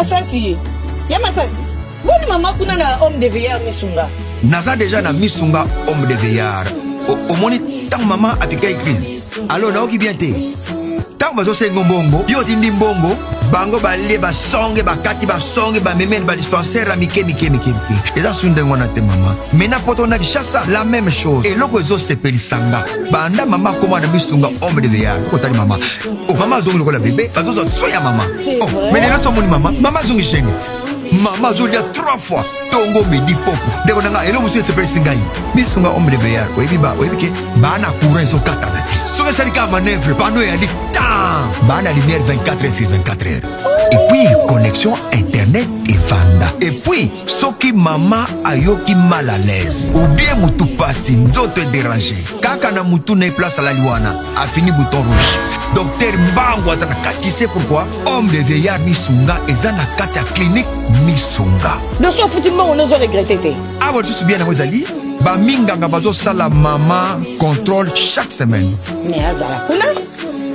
Masasi, ya Masasi, boni mama kuna na homme de veillard Misunga. Naza deja na Misunga homme de veillard. Omoni ntango mama apikaki crise, alors nayoki bien te. Ntango bazosenga mbongo, yo otindi mbongo, bango balie basonge bakati basonge bamemeli badispensaire ya mike mike mike mike. Eza su ndenge wana te mama. Mena poto na Kinshasa la même chose. Eloko ezosepelisa nga banda mama akoma na Misunga homme de veillard. Otali mama, oh, mama azongi lokola bebe, bazozwa so ya mama. Oh, mais lelo so omoni mama, mama azongi jeune. Mama azolia 3 fois tongo midi poko. Ndeko na nga eloko mosusu esepelisi ngai, Misunga homme de veillard, oyebi ba oyebi ke baa na courant ezokatana te. Soki esali kaka manœuvre, pano eyali tan, baa na lumière 24 heures sur 24 heures. Et puis connexion internet evanda. Et puis soki mama ayoki mal à l'aise ou bien mutu pasi, nzoto edérange, kaka na mutu na ye place alali wana afini bouton rouge, docteur Mbangu aza na kati. C'est pourquoi homme de vieillard Misunga eza na kati ya clinique Misunga. Donc so ofuti mbongo nozo regrette te. Awa lisusu bien yango ezali baminganga bazosala mama contrôle chaque semaine. Mais azala kuna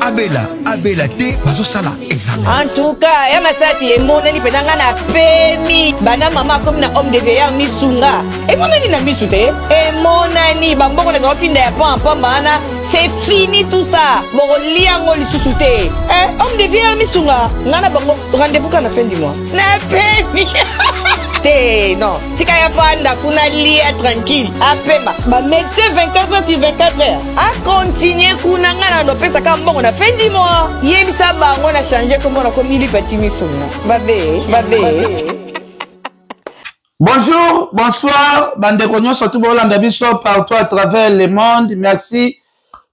abela abela te, bazosala examen. En tout cas ya Masasi, emonani mpenza nga na pemi banda mama akomi na homme de veillard Misunga, emonani na misu te, emonani bambongo na otinda ya pamba pamba wana, c'est fini tout ça, bokolia yango lisusu te. Eh, homme de veillard Misunga, nga na bango rendez-vous kaka na fin du mois na pemi te. Non, tika ya fanda kuna, lia tranquille, apema bamédecin 24 heures sur 24 heures, akontinue kuna. Nga na nopesaka mbongo na fin du mois, yebisa bango na change komona komi lipati Misunga. Babe babe. Bonjour, bonsoir, bandeko nyonso tu bolanda biso partout à travers le monde. Merci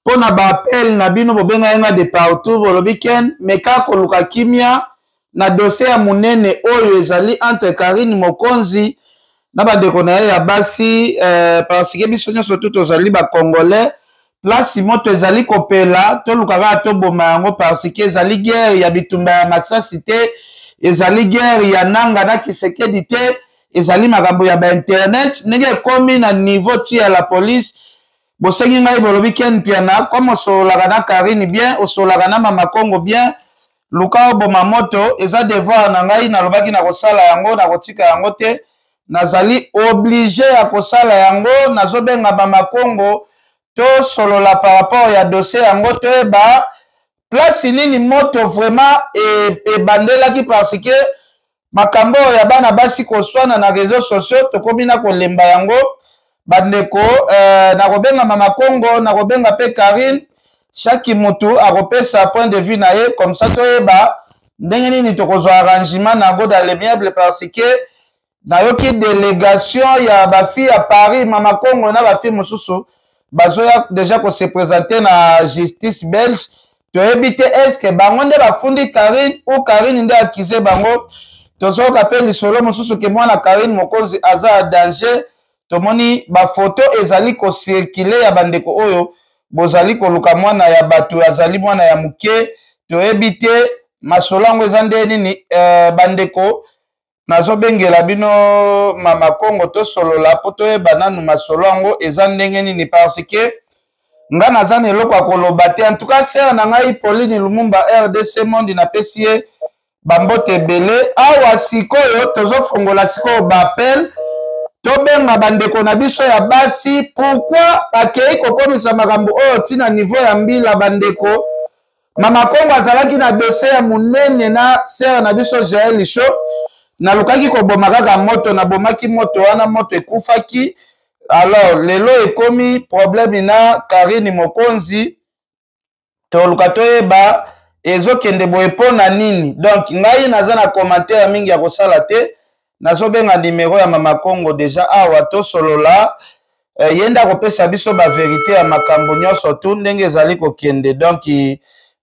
mpona baappel na bino, bobengai nga de partout, bolobi Ken meka koluka kimia na dossier ya monene oyo ezali entre Karine Mokonzi na bandeko na ye ya basi, parce que biso nyonso tu tozali bacongolais. Place moto ezali kopela, toluka kaka toboma yango, parce que ezali guerre ya bitumba ya masasi te, ezali guerre ya Nanga na Kisekedi te, ezali makambo ya bainternet ndenge ekomi na niveau ti ya la police. Bosengi ngai, bolobi Ken Piana, comme osololaka na Karine bien, osololaka na Mama Kongo bien, luka oboma moto. Eza devoir na ngai, nalobaki na kosala yango, nakotika yango te, nazali obligé ya kosala yango. Nazobenga Mama Kongo, tosolola par rapport ya dossier yango, toyeba place nini moto vraiment ebandelaki, parce que makambo oyo ya bana basi koswana na réseaux sociaux, tokomi na kolemba yango bandeko. Nakobenga Mama Kongo, nakobenga mpe Karine, chaque motu akopesa point de vue na ye, comme ça toyeba ndenge nini tokozwa arrangement na yango dans l'amiable, parce que nayoki délégation ya bafille ya Paris, Mama Kongo na bafille mosusu, bazoya déjà kose présenter na justice belge. Toyebi te est-ce bango nde bafundi Karine ou Karine nde akize bango. Tozoyoka mpe lisolo mosusu ke mwana Karine Mokonzi aza ya danger. Tomoni bafoto ezali kocirculer ya bandeko oyo bozali koluka mwana ya bato, azali mwana ya moke. Toyebi te masolo yango eza nde nini. Bandeko, nazobengela bino Mama Kongo, tosolola mpo toyeba nanu masolo yango eza ndenge nini, parce que nga naza na eloko ya koloba te. En tout cas, sœur na ngai Pauline Lumumba, RDC Monde, napesi ye bambote ebele. Awa sikoyo tozofongola sikoyo baappel, tobenga bandeko na biso ya basi. Pourquoi bakei kokomisa makambo oyo ntina niveau ya mbila? Bandeko, Mama Kongo azalaki na dossier ya monene na sœur na biso Jael Lisho. Nalukaki koboma kaka moto, nabomaki moto wana, moto ekufaki. Alors lelo ekomi problème na Karine Mokonzi, toluka toyeba ezokende boye mpo na nini. Donc ngai naza na commentaire mingi ya kosala te. Nazobenga numero ya Mama Kongo déjà awa, tosolola. Ye nde akopesa biso bavérité ya makambo nyonso tu ndenge ezali kokende. Donc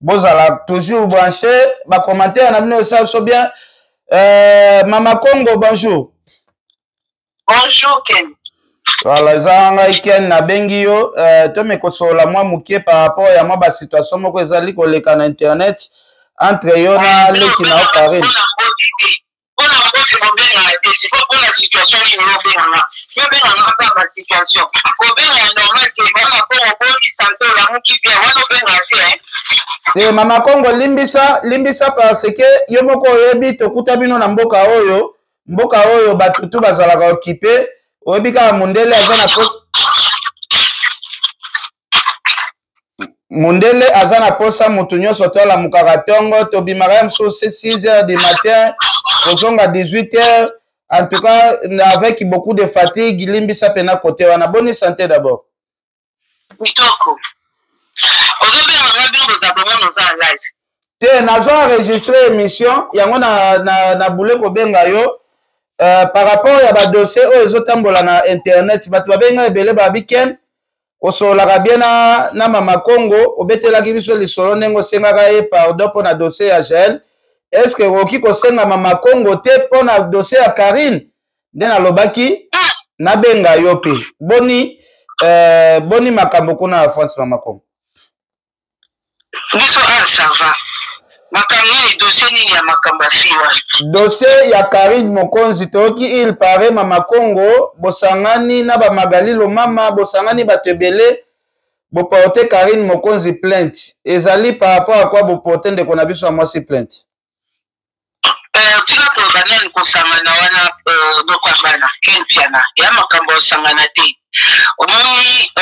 bozala toujours branché, bacommentaire na bino esala biso bien. Mama Kongo, bonjour. Bonjour Ken. Voilà, eza ngai Ken, nabengi yo, tome kosolola mwa moke par rapport ya mwa basituation moko ezali koleka na internet entre yo na leki na yo Karine. Mpona mbote bobengaka te. Siko mpona situation nini obenganga? Yo obenganga kaka basituation, kobenga ya normal te. Bana Kongo, boni santé? Olamuki bien? Wana obengaka te. Te, mama Kongo, limbisa, limbisa, parce que yo moko oyebi, tokuta bino na mboka oyo, mboka oyo bato tu bazalaka okipe. Oyebi kaka mondele aza na posa, mondele aza na posa moto nyonso to alamukaka ntongo, tobimaka ya mosusu 6 heures du matin, kozonga 18 heures. En tout cas, avec beaucoup de fatigue. Limbisa pena kote wana. Boni santé d'abord? Kitoko. Ozobenga nga, bino boza bongo, oza en live? Te, nazo enregistre émission yango na bule kobenga yo par rapport ya badossier oyo ezotambola na internet. Bato babenga ebele, babi Ken, osololaka bien na mama Congo, obetelaki biso lisolo ndenge osengaka ye pardon mpo na dossier ya Jael. Est ce que okoki kosenga mama Congo te mpo na dossier ya Karine? Nde nalobaki nabenga yo mpe. Boni, boni makambo kuna na France, mama Congo? Biso a ça va. Makambo nini? Dossier nini ya makambo ya fille wana? Dossier ya Karine Mokonzi. Toyoki, il paraît, mama Congo, bosangani na bamagali lomama, bosangani bato ebele, boporte Karine Mokonzi plainte. Ezali par rapport à quoi boporte ndeko na biso ya mwasi plainte? Tika koloba nani kosangana wana, noko ya bana Ken Piana, ya makambo ya kosangana te. Omoni,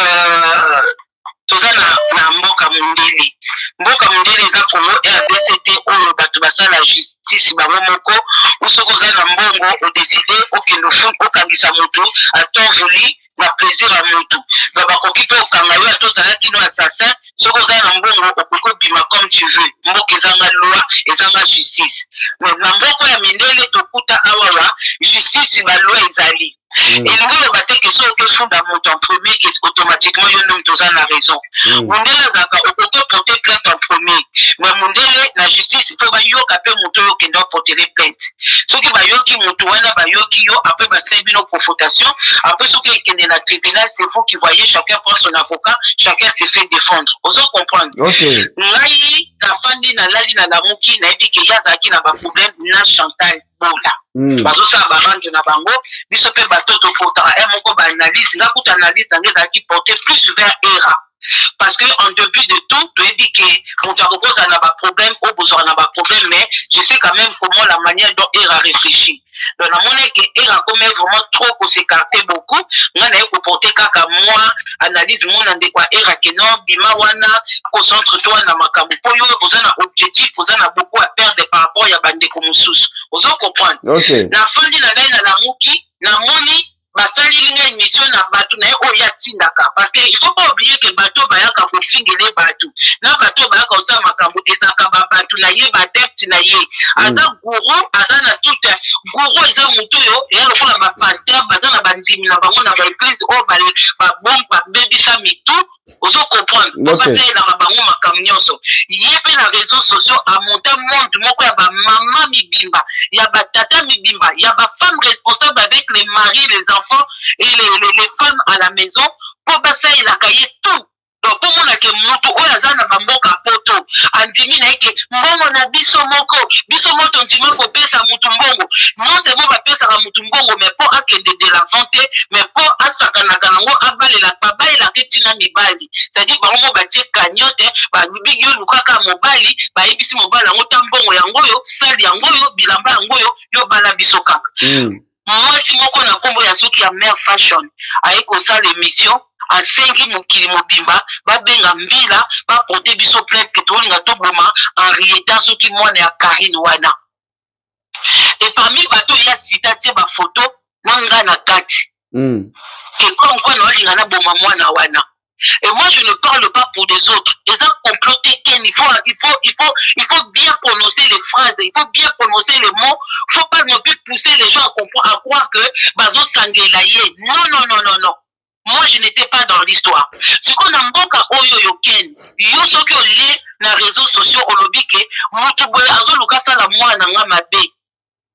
toza na mboka mondele. Mboka mondele eza Congo RDC te, oyo bato basala justice bango moko. O soki oza na mbongo, odécider okende okangisa motu à temps voulu, na plaisir ya motu. Donc bakoki mpe okanga yo ata ozalaki no assassin. Soki oza na mbongo, okoki obima comme tu veux. Mboka ezanga loi, ezanga justice. Mais na mboka ya mindele tokuta awawa, justice, baloi ezali. Elingi oloba te ke soki okefunda moto en premier ke automatiquement yo nde moto oza na raison. Mondele azalaka, okoki oporter plainte en premier, mais mondele na justice, faut bayoka mpe moto oyo okende oportele plainte. Soki bayoki motu wana, bayoki yo, après basali bino confrontation. Après, soki ekende na tribunal, c'est vous qui voyez, chacun prend son avocat, chacun se fait défendre. Ozo comprendre? Okay. Ngai nafandi, nalali, nalamuki, nayebi ke ye azalaki na baproblème na Chantal Bola. Bazosala barande na bango. Biso mpe bato tokotaka e moko baanalyse. Nga kuta analyse na nga ezalaki porté plus vers Era, parce que en début de tout, toyebi ke moto akoki kozala na baproblème oyo bozwaka na baproblème, mais je sais quand même comment, la manière dont Era réfléchit. Donc namoni ke Era akomi vraiment trop kos'écarter beaucoup. Nga naye koporter kaka mwa analyse mona ndeko ya Era ke non, bima wana, concentre toi na makambo mpo yo oza na objectif, oza na beaucoup à perdre par rapport ya bandeko mosusu. Ozo comprendre? Okay. Nafandi na ngai, nalamuki, namoni basaleli ngai émission na bato na ye oyo ye atindaka, parce que il faut pas oublier ke bato bayaka kofingele bato na bato oyo bayaka kosala makambo ezalaka babato na ye, baadepte na ye. Aza gourou, aza na toute gourou. Eza motu oyo eya lokola bapasteur, baza na bandimi na bango na baeglise oyo babebisa mitu. Ozo comprendre? Po basalelaka bango makambo nyonso. Ye mpe na réseaux sociaux amonta monde moko ya bamama mibimba, ya batata mibimba, ya bafemme responsable avec les maris, les enfants et les femmes à la maison, mpo basalelaka ye tout. Donc mpo mona ke motu oyo aza na bamboka poto andimi na ye ke mbongo na biso moko, biso moko tondima kopesa motu mbongo. Non seulement bapesaka motu mbongo, mais mpo akende de l'avant te, mais mpo asakanaka nango, abalelaka, babalelaka etina mibali. C'est-à-dire bango mo batie cagnotte, balobi yo lukaka mobali, bayebisi mobali yango ta mbongo yango oyo, sali yango oyo, bilamba yango oyo, yo bala biso kaka. Mwasi moko na nkombo ya soki ya Mare Fashion aye kosala émission, asengi mokili mobimba babenga mbila, baporte biso plainte ke tolinga toboma Henrietta, soki mwana ya Karine wana. E parmi bato oyo ya sita tie bafoto na nga na kati, ke comme quoi naolinga naboma mwana wana. Et moi, je ne parle pas pour des autres. Eza complot te, Ken. Il faut bien prononcer les phrases, il faut bien prononcer les mots. Faut pas non plus pousser les gens à comprendre, à croire que bazo sangela ye. Non, non, non, non, non. Moi, je n'étais pas dans l'histoire. Sikoyo na mboka oyo yo Ken, yo soki olie na réseaux sociaux, olobi ke mutu boye azoluka asala mwana nga mabe,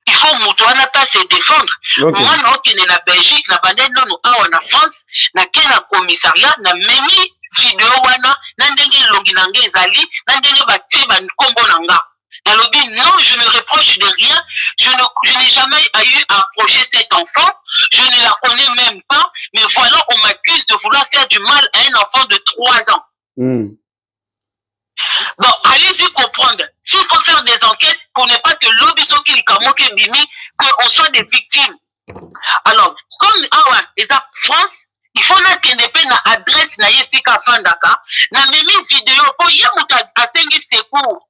il faut moto wana ta se défendre. Mwana okende na Belgique, na bandeli nanu awa na France, nake na commissariat, namemi video wana na ndenge elongi na nga ezali, na ndenge batie bankombo na nga. Nalobi non, je ne reproche de rien, je n'ai jamais eu à approcher cet enfant, je ne la connais même pas, mais voilà, on m'accuse de vouloir faire du mal à un enfant de 3 ans. Bon, allez-y. pour ne pas que lobi soki likambo moko ebimi, que on soit des victimes. Alors comme awa eza France, il faut nakende mpe na adresse na ye esika afandaka, namemi video mpo ye moto asengi secours.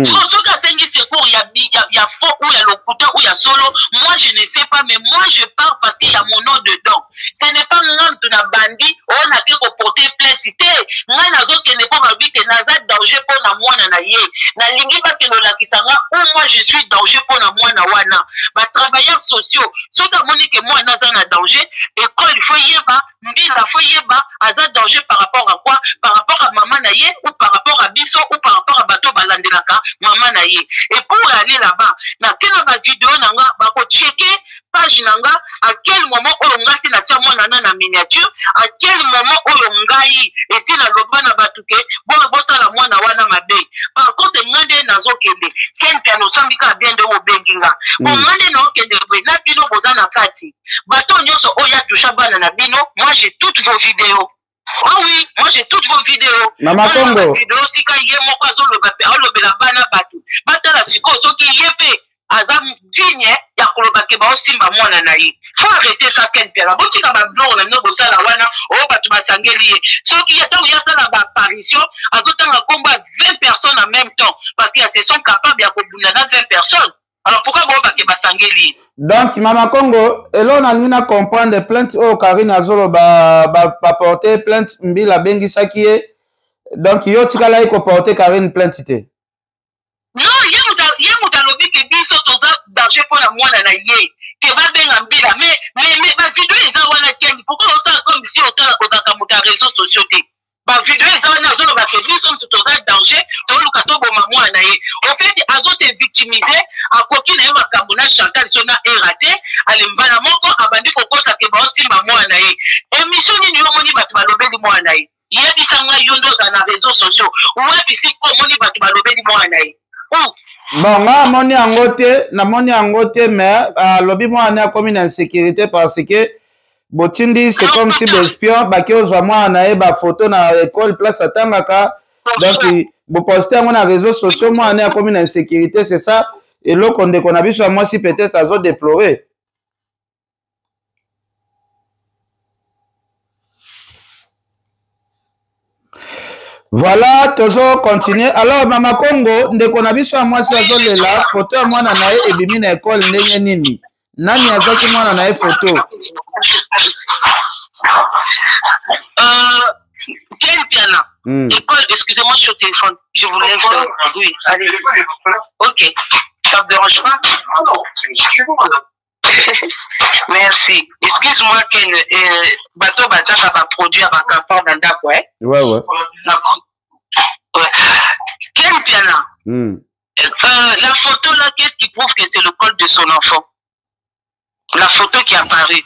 Siko soki asengi secours ya faux ou ya lokuta ou ya solo, moi je ne sais pas, mais moi je pars parce qu'il y a mon nom dedans. Ce n'est pas nga mutu na bandi oyo nake koporte plainte te. Ngai nazokende mpo balobi te naza danger mpo na mwana na ye, nalingi bakende olakisa nga ou moi je suis danger mpo na mwana wana. Batravailleurs sociaux soki amoni ke mwana aza na danger, école il faut yeba, mbila faut yeba aza danger par rapport à quoi, par rapport à mama na ye ou par rapport à biso ou par rapport à bato balandelaka mama na ye. Et pour aller là-bas, nake na bavideo na nga, bakocheke page na nga à quel moment oyo nga si natia mwana na miniature, à quel moment oyo ngai esi naloba na bato ke bosala mwana wana mabe. Par contre nga nde nazokende Ken Mpiana, osambi kaka bien nde obengi nga po nga nde naokende boye na bino boza na kati, bato nyonso oyo atusha bana na bino, moi j'ai toutes vos vidéos. Ah oui, moi j'ai toutes vos vidéos. Mama Congo. Vidéo sika ye moko azoloba pe alobela bana bato. Batala sikoyo soki ye pe aza digne ya koloba ke baosimba mwana na ye. Faut arrêter ça Ken Mpiana. Botika ba biloko na bino bosala wana, oyo bato basangeli ye. Soki ye ntango ye asala ba apparition, azotanga kombo ya 20 personnes en même temps parce que se sont capables ya kobunda na 20 personnes. Alors pourquoi boyoba ke basangeli ye? Donc Mama Congo, eloko nalingi na comprendre, plainte oyo Karine azoloba baporte plainte, Mbila abengisaki ye, donc yo otikalaki koporte Karine plainte te? Non, ye moto alobi ke biso toza danger mpo na mwana na ye, ke babenga Mbila. Mais bavideo eza wana Ken, pourquoi osala comme si otala ozalaka moto ya réseaux sociaux te? Bavideo eza wana, azoloba ke biso moto toza danger, toluka toboma mwana na ye. Au fait azo se victimiser, akoki na ye makambo na Chantal so na era te, ale mbala moko abandi kokosa ke baosimba mwana na ye. Émission nini yo omoni bato balobeli mwana na ye? Yebisa ngai, yo nde ozala na réseaux sociaux, wapi sika omoni bato balobeli mwana na ye? Bon, nga amoni yango te, namoni yango te, mais alobi mwana akomi na insécurité parce que botindi, c'est comme si baespion bake ozwa mwana na ye bafoto na école place atangaka, donc boposte yango na réseaux sociaux, mwana akomi na insécurité. C'est ça eloko ndeko na biso ya mwasi peut-être azodéplorer. Voilà, tozo continuer. Alors Mama Congo, ndeko na biso ya mwasi azolela foto ya mwana na ye ebimi na ekole ndenge nini? Nani azwaki mwana na ye foto? Ken Mpiana, école, excusez-moi, je suis au téléphone. Je vous laisse. Oui, allez. Ok. Ça ne dérange pas? Ah non, je suis bon, madame. Merci. Excuse-moi, Ken. Bato batiaka ba produit ya ba cafard na ndako, eh? Ouais, ouais. Ouais. Ken Mpiana. La photo là, qu'est-ce qui prouve que c'est le col de son enfant? La photo qui est apparue.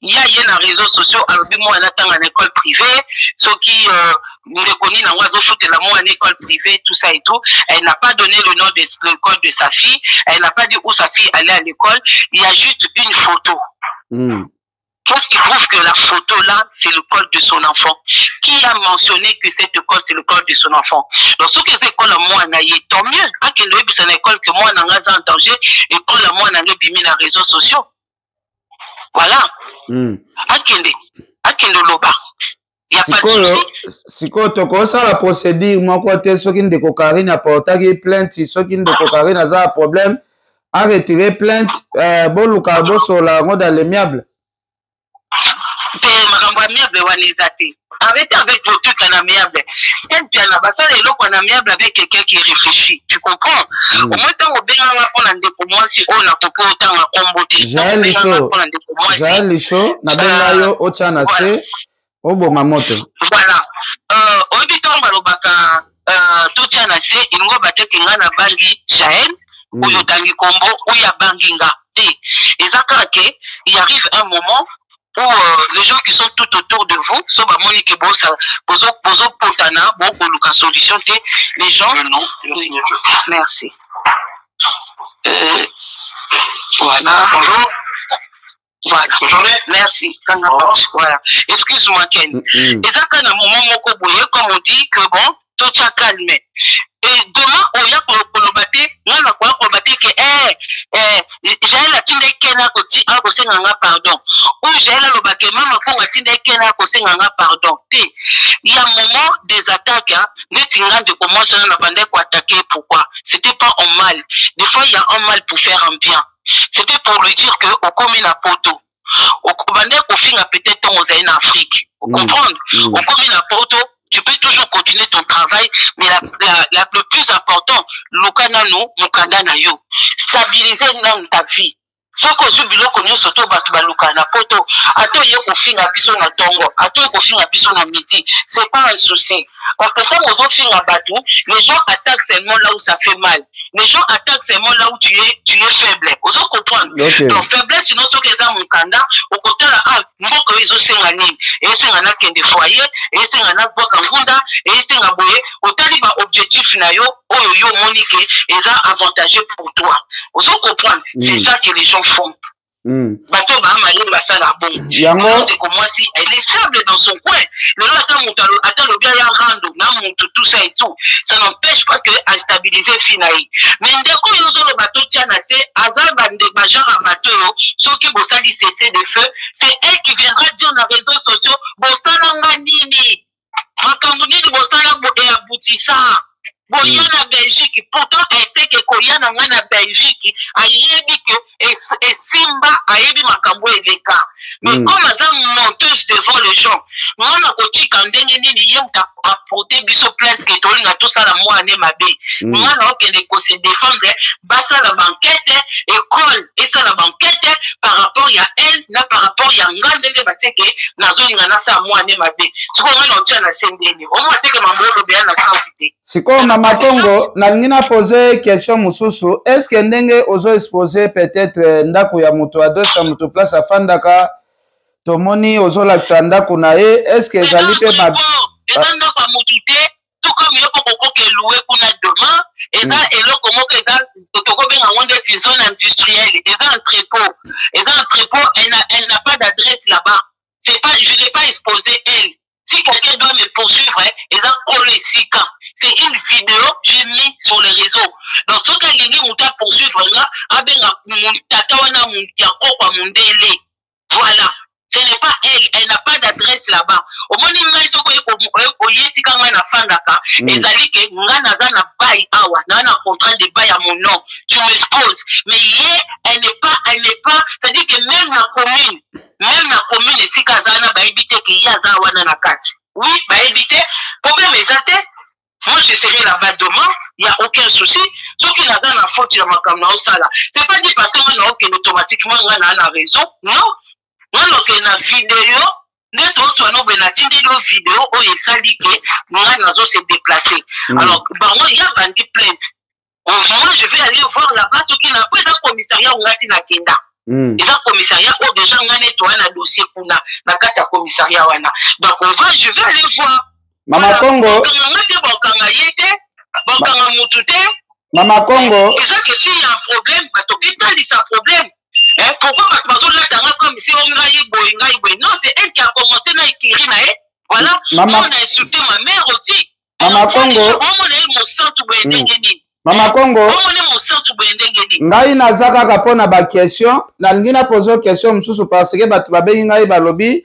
Il y a na réseaux sociaux, alobi mwana atanga na école privée, soki ndeko nini yango azofutela mwana école privée, tout ça et tout. Elle n'a pas donné le nom de l'école de sa fille, elle n'a pas dit où sa fille allait à l'école, il y a juste une photo. Qu'est-ce qui prouve que la photo là, c'est le col de son enfant? Qui a mentionné que cette école, c'est le col de son enfant? Donc, ce que c'est école à moi, tant mieux. Ah, que le c'est une école que moi, n'a en danger, école à moi, n'a bimi dans les réseaux sociaux. Voilà. Akende, akende loba. Y a pas de souci. Sikoyo tokosala procédure moko te soki ndeko Karine aportaki plainte, soki ndeko Karine aza na problème, aretire plainte, boluka bosola yango dans l'amiable. Te, makambo amiable wana eza te. Arrêtez avec vos trucs en amiable. Ken Mpiana, basala eloko en amiable avec quelqu'un qui réfléchit. Tu comprends? Au moins, ntango obenganga mpona ndeko mwasi oyo nakoki otanga kombo te. Jaël Licho, Jaël Licho, nabenga yo otya na se obonga moto. Voilà. Oyebi ntango balobaka totya na se, elingo bateke nga na bangi Jaël, oyo otangi kombo, oyo abangi nga te. Eza kaka ke, il arrive un moment où les gens qui sont tout autour de vous, so bamoni ke bosa, bozo, bozo potana, bo koluka solution te, les gens. Le nom et la signature. Merci. Voilà. Bonjour. Voilà. Bonne journée. Merci. Au revoir. Voilà. Excuse-moi, Ken. Ezaka na moment moko boye, comme on dit que bon, tout tient calme. Et demain, on y a pour le battre, on a quoi pour le battre, atinda ken akosenga nga pardon, ou Jael aloba ke Mama Kongo atinda ken akosenga nga pardon te. Ya moment des attaques, hein, neti nga ndeko mwasi wana na bandaki koattaquer, pourquoi? C'était pas en mal. Des fois il y a un mal pour faire un bien. C'était pour lui dire que okomi na poto, okobanda kofinga peut-être ntongo ozali na Afrique, ocomprendre? Okomi na poto, tu peux toujours continuer ton travail, mais le plus important, luka nanu mokanda na yo, stabiliser nanu ta vie. Soki ozwi biloko nyonso to bato balukaka na poto, ata oye kofinga biso na ntongo, ata oye kofinga biso na midi, c'est pas un souci, parce que ntango ozofinga bato, les gens attaquent seulement là où ça fait mal. Les gens attaquent seulement là où tu es faible. Ozo comprendre? Okay. Donc faiblesse sino soki eza mokanda, okotala: ah, mboka oyo ezosenga nini? Esenga nakende foyer, esenga nabwaka ngunda, esenga boye. Otali baobjectif na yo oyo yo omoni ke eza avantageux pour toi. Ozo comprendre? C'est ça que les gens font. Bato baa mayele basala bongo. Yango. Ndeko mwasi, elle est stable dans son coin. Lelo ata moto ata alobi aya rando na motu, tout ça et tout, ça n'empêche pas que astabilise fi na ye. Mais ndeko oyo ozoloba totia na se, aza bagenre ya bato oyo soki bosali cessez-le-feu, c'est elle qui viendra dire na réseaux sociaux: bosalanga nini, makambo nini bosala eabutisa boya na Belgique. Pourtant elle sait que koya na ngai na Belgique, ayebi ke esimba, ayebi makambo eleka. Mais comme aza menteuse devant les gens, nga na kotika ndenge nini? Ye moto aporte biso plainte ke tolinga tosala mwana mabe. Nga na okende kose défendre, basala baenquête, école esala baenquête par rapport ya elle na par rapport ya nga, ndenge batieke nazolinga nasala mwana mabe. Sikoyo nga na otia na se ndeni omwa teke mambo olobeya na sansi te. Sikoyo, Mama Kongo, nalingi na pose question mosusu. Est ce que ndenge ozo expose peut-être ndako ya moto, adresse ya moto, place afandaka, tomoni ozolakisa ndako na ye, est ce que ezali mpe Eza ndako ya motu te, tout comme yo mpo kokoka elouer kuna demain. Eza eloko moko eza, tokobenga yango ndeti zone industrielle. Eza entrepôt, eza entrepôt. Elle n'a pas d'adresse là-bas. C'est pas, je l'ai pas exposé, elle. Si quelqu'un doit me poursuivre, eza kolo esika. C'est une vidéo j'ai mis sur les réseaux. Donc soki alingi moto apoursuivre nga, abenga tata wana ya koko ya mondele. Voilà, ce n'est pas elle, elle n'a pas d'adresse là-bas. Omoni ngai, soki oye esika ngai nafandaka, ezali ke ngai naza na bail awa, naa na contrat de bail ya mon nom. Tu m'exposes, mais ye, elle n'est pas, c'est-à-dire que même na commune, même na commune esika aza wana, bayebi te ke ye aza wana na kati. Oui, bayebi te. Problème eza te. Moi, je serai là-bas demain, il y a aucun souci. Soki naza na faute ya makambo naosala, c'est pas dit parce que nga naokende, automatiquement nga naa na raison. Non, nga nakokende na video nde toswana boye, natindeli yo video oyo esali ke nga nazo se déplacer. Alors bango ya bandi plainte, moi je vais aller voir là-bas. Soki na po eza commissariat oyo nga si nakenda, eza commissariat oyo déjà nga neti wana na dossier kuna na kati ya commissariat wana. Donc on va, je vais aller voir. Mama Kongo. Bakanga nga te, bakanga ye te, bakanga mutu te. Mama Kongo. Eza que s'il y a un problème, bato ketalisa problème. Eh, pourquoi bato bazolatanga comme si o ngai boye, ngai boye? Non, c'est elle qui a commencé na ekiri na ye. Voilà. Mama. On a insulté ma mère aussi. Mama Kongo. Omona ye mosantu boye ndenge nini? Mama Kongo. Omona mosantu boye ndenge nini? Ngai naza kaka mpo na baquestion. Nalingi napose question mosusu parce que bato babengi ngai, balobi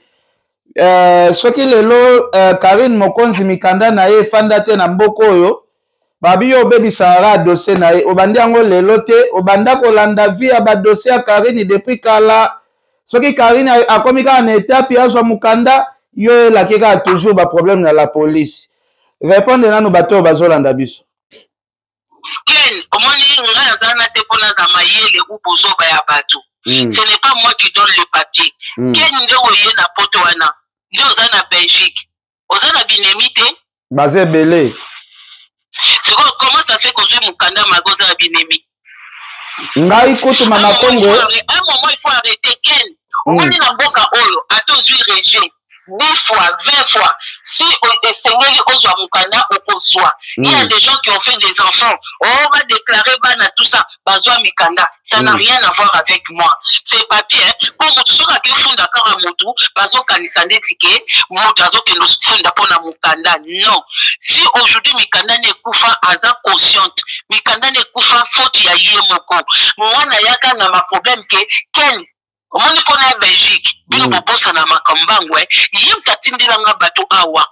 soki lelo Karine Mokonzi mikanda na ye efanda te na mboka oyo, babi yo obebisaka dossier na ye. Obandi yango lelo te, obanda kolanda vie ya badossier ya Karine depuis kala. Soki Karine akomi kaka na etape azwa mokanda, yo elaki kaka toujours baproblème na la police. Répondre nanu bato oyo bazolanda biso. Ken, omoni, ngai naza na te mpo naza mayele u bozoba ya bato. Ce n'est pas moi qui donne le papier. Ken, nde oye na poto wana, nde oza na Belgique, oza na binemi te? Baza ebele. Sikoyo comment ça fait kozwi mokanda mago, oza na binemi? Ngai kutu, Mama Kongo. Un moment il faut arrêter, Ken. Omoni, na mboka oyo, ata ozwi rejet 10 fois, 20 fois, si esengeli ozwa mokanda, okozwa. Il y a des gens qui ont fait des enfants, on va déclarer bana, tout ça, bazwa mikanda. Ça n'a rien à voir avec moi, ces papiers. Mpo motu soki akefunda kaka motu, bazokanisa ndeti ke moto azokende funda mpona mokanda. Non, si aujourd'hui mikanda nde ekufa, aza consciente. Mikanda na ekufa faute ya ye moko. Nga nayaka na ma problème ke Ken omoni mpona ya Belgique bino bobosana makambo mbangu eh. Ye moto atindela nga bato awa.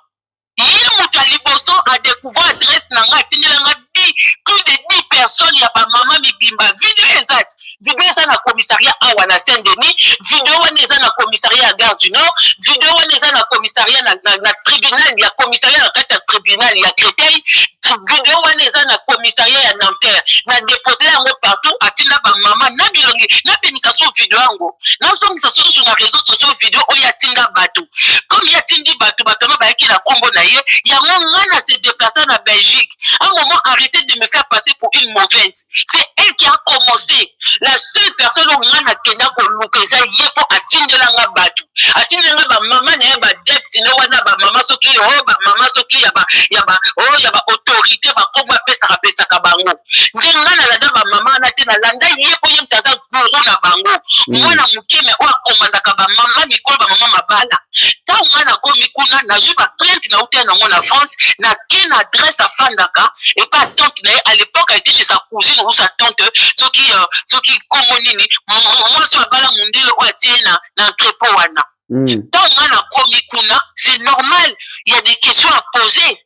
Ye moto ya liboso a decouvrir adresse na nga, atindela nga plus de 10 personnes ya ba mama mibimba. Video eza te. Video eza na commissariat awa na Saint Denis, video wana eza na commissariat ya Gare du Nord, video wana eza na commissariat na, na, na tribunal ya commissariat na kati ya tribunal ya Créteil, video wana eza na commissariat ya Nanterre. Na déposer yango partout, atinda ba mama na bilongi, na bimisa so video yango, nazongisa susu na réseaux sociaux video oyo atinda bato. Comme ye atindi bato, bato wana bayaki na kombo na ye, yango nga na se déplacer na Belgique. Un moment, arrêtez de me faire passer pour une mauvaise. C'est elle qui a commencé. La seule personne oyo nga nakenda koluka eza ye mpo atindela nga bato. Atindela nga ba mama na ye ba depte ne wana ba mama soki oh ba mama soki ya ba ya ba oh ya ba autorité ba kombo apesaka pesaka bango. Nde nga nalanda ba mama wana te, nalanda ye mpo ye moto aza gourou na bango. Mwana moke me oyo akomandaka ba mama mikolo ba mama mabala. Ntango nga nakomi kuna nazwi ba plainte nauta nango na France, nake na adresse afandaka epa ya tante na ye. À l'époque elle était chez sa cousine ou sa tante, soki soki kombo nini, mwasi oyo abala mundele oyo atie na na entrepôt wana. Ntango nga nakomi kuna, c'est normal, il y a des questions à poser.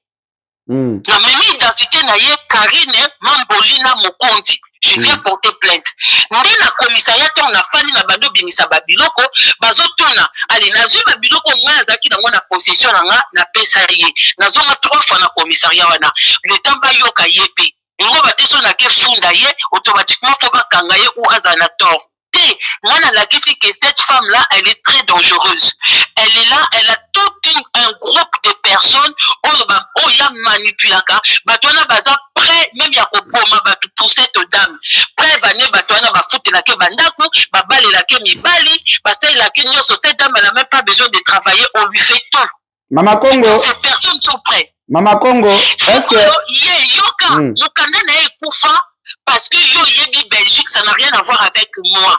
Namemi identité na ye Karine Mambolina Mokonzi. Je viens porter plainte. Nde na commissariat ntango nafandi na bando bimisa ba biloko, bazotuna. Ale nazwi ba biloko ngai azalaki nango na possession na nga, napesa ye. Nazonga 3 fois na commissariat wana. Le temps bayoka ye pe. Ngo ba te so nake funda ye, automatiquement faut bakanga ye ou azala na tort. Te, nga nalakisi que cette femme là, elle est très dangereuse. Elle est là, elle a tout un groupe de personnes oyo ba oyo ya manipulaka bato wana baza prêt même ya koboma bato pour cette dame. Preuve ane bato wana bafutelake bandako, babalelake mibali, basalelake nyonso. Cette dame, elle n'a même pas besoin de travailler, on lui fait tout. Mama Congo. Ces personnes sont prêtes. Mama Congo, est-ce que ye yoka mokanda na ye ekufa parce que yo yebi Belgique, ça n'a rien à voir avec moi.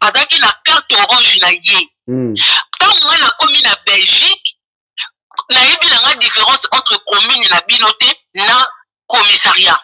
Azalaki na carte orange na ye. Ntango nga nakomi na Belgique, nayebi na nga différence entre commune na bino te na commissariat.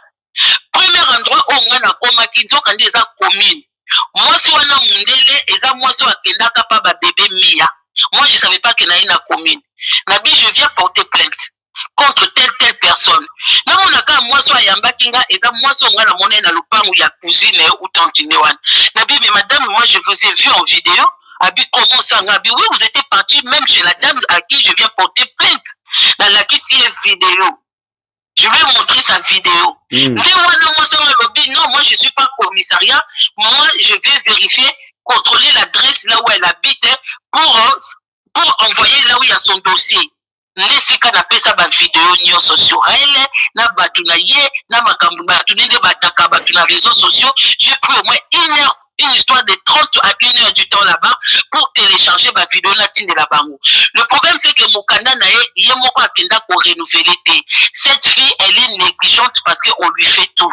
Premier endroit oyo nga nakomaki, nzoka nde eza commune. Mwasi wana mundele eza mwasi oyo akendaka pa ba bébé Mia. Moi je savais pas que naye na commune. Nabi je viens porter plainte contre telle telle personne. Namonaka mwasi oyo ayambaki nga eza mwasi oyo nga namona na lopango ya cousine ou tante ne wana. Nabi mais madame, moi je vous ai vu en vidéo. Abi comment ça? Abi oui, vous étiez parti même chez la dame à qui je viens porter plainte. Nalakisi ye vidéo. Je vais montrer sa vidéo. Mais wana mwasi oyo alobi non, moi je suis pas commissariat, moi je vais vérifier, contrôler l'adresse là où elle habite pour envoyer là où il y a son dossier. Nde esika napesa ba vidéo nyonso sur elle, na bato na ye, na makambo bato nde bataka bato na réseaux sociaux. J'ai pris au moins une heure, une histoire de 30 à 1 heure du temps là-bas pour télécharger ba vidéo na tindela bango. Le problème c'est que mokanda na ye, ye moko akenda ko renouveler te. Cette fille, elle est négligente parce que on lui fait tout.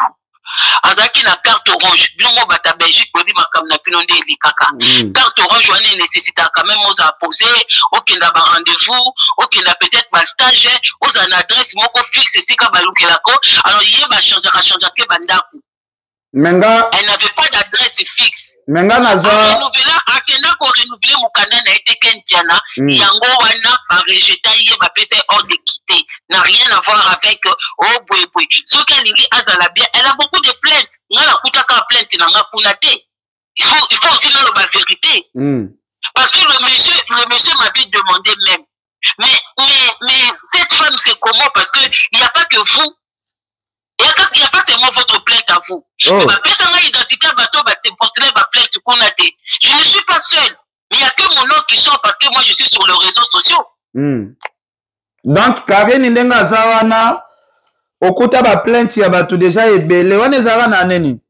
Azalaki na carte orange. Bino mo bata Belgique boyebi makambo na bino nde elekaka. Carte orange wana enécessitaka quand même ozala posé, okenda ba rendez-vous, okenda peut-être ba stage, ozala na adresse moko fixe esika balukelako. Alors ye ba changeaka changeaka ba ndako. Menga, elle n'avait pas d'adresse fixe. Menga naza renouveler, akenda ko renouveler mokanda na ye te Ken Mpiana. Yango wana ba rejeta ye, bapesa ye ordre de quitter. N'a rien à voir avec oh boye boye. Soki alingi azala bien, elle a beaucoup de plaintes. Nga nakutaka plainte na nga kuna te. Il faut aussi naloba vérité. Parce que le monsieur m'avait demandé même. Mais cette femme, c'est comment? Parce que il n'y a pas que vous. Il n'y a pas seulement votre plainte à vous. Oh. Bapesa nga identité ya bato bapostuler ba plainte kuna te. Je ne suis pas seule. Mais il n'y a que mon nom qui sort parce que moi je suis sur les réseaux sociaux. Donc Karine ndenge aza wana okuta ba plainte ya bato déjà ebele wana ezalaka na nini?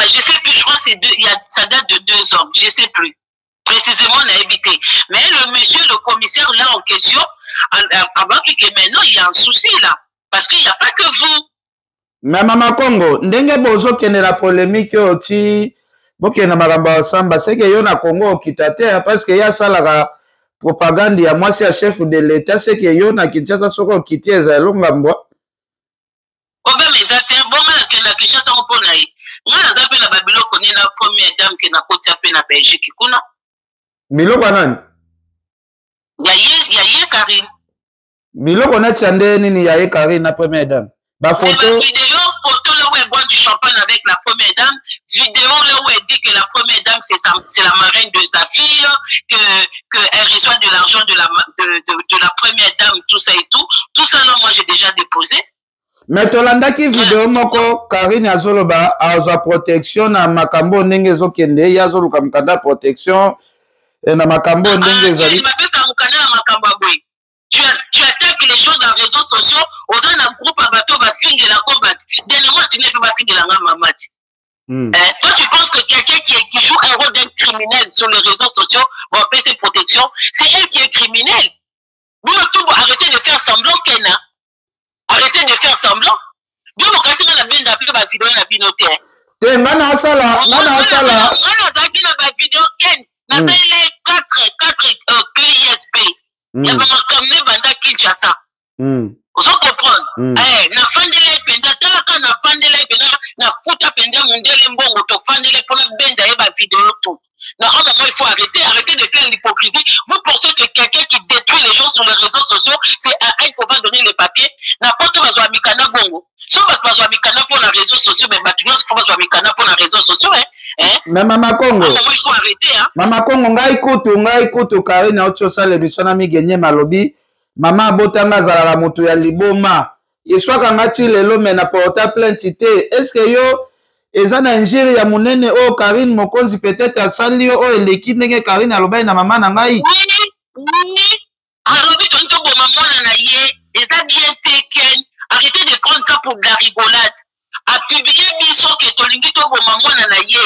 Je sais plus, je crois que c'est deux, il y a, ça date de 2 ans, je sais plus. Précisément, nayebi te. Mais le monsieur, le commissaire là en question, avant que maintenant il y a un souci là. Parce qu'il n'y a pas que vous. Mais Mama Congo, ndenge bozokende na polémique oyo ti bokende na makambo ya samba, c'est que yo na Congo okita te, hein, parce que ye asalaka propagande ya mwasi ya chef de l'État, c'est que yo na Kinshasa soki okiti ezala elonga mbwa. Oh, Problème eza te. Bonga nakende na Kinshasa ngo mpo na ye. Nga naza mpe na babiloko nde na première dame ke nakotia mpe na Belgique kuna. Biloko ya nani? Ya ye Karine. Biloko neti ya nde nini ya ye Karine na première dame? Bafoto, vidéo, photo là où elle boit du champagne avec la première dame, vidéo là où elle dit que la première dame, c'est la marraine de sa fille, que que elle reçoit de l'argent de la première dame, tout ça et tout. Tout ça là, moi, j'ai déjà déposé. Mais tolandaki video moko, Karine azoloba azwa protection na makambo ndenge ezokende, ye azoluka mokanda ya protection na makambo ndenge ezali. Bapesa mokanda na makambo ya boye? Tu attaques les gens dans les réseaux sociaux, oza na groupe ya bato bafingelako bato. Dernièrement, tine mpe bafingelanga mama ti. Hein? Toi, tu penses que quelqu'un qui joue un rôle d'un criminel sur les réseaux sociaux va payer ses protections? C'est elle qui est criminelle. Bino tout, arrêtez de faire semblant, Kena. Arrêtez de faire semblant. Bino kasi nga na benda mpe bavideo na bino te. Te, nga na asala, nga na asala. Nga nazalaki na bavideo, Ken. Nasaleli 4 clé USB ya bamakambo ebanda Kinshasa. Ozo comprendre? Nafandela ye mpenza, talaka, nafandela ye mpenza, nafuta mpenza mondele mbongo, tofandele mpona benda ye bavideo tout. Non, à un moment, il faut arrêter. Arrêter de faire l'hypocrisie. Vous pensez que quelqu'un qui détruit les gens sur les réseaux sociaux, c'est à elle qu'on va donner les papiers? N'importe où, mikanda bongo. So bato bazwa mikanda pour les réseaux sociaux, mais bato nyonso faut bazwa mikanda pour les réseaux sociaux, hein? Hein? Mais Mama Congo. À un moment, il faut arrêter, hein? Mama Congo, ngai kutu Karine auti osala émission na Migenye, malobi mama abotanga azalaka moto ya liboma, eswaka nga ti lelo, me na porta plainte te. Est ce que yo eza na injure ya monene oyo Karine Mokonzi peut-être asali yo, oyo eleki ndenge Karine alobaki na mama na ngai? Oui, alobi tolingi toboma mwana na ye. Eza bien te, Ken. Arrêtez de prendre ça pour de la rigolade. Apublie biso ke tolingi toboma mwana na ye.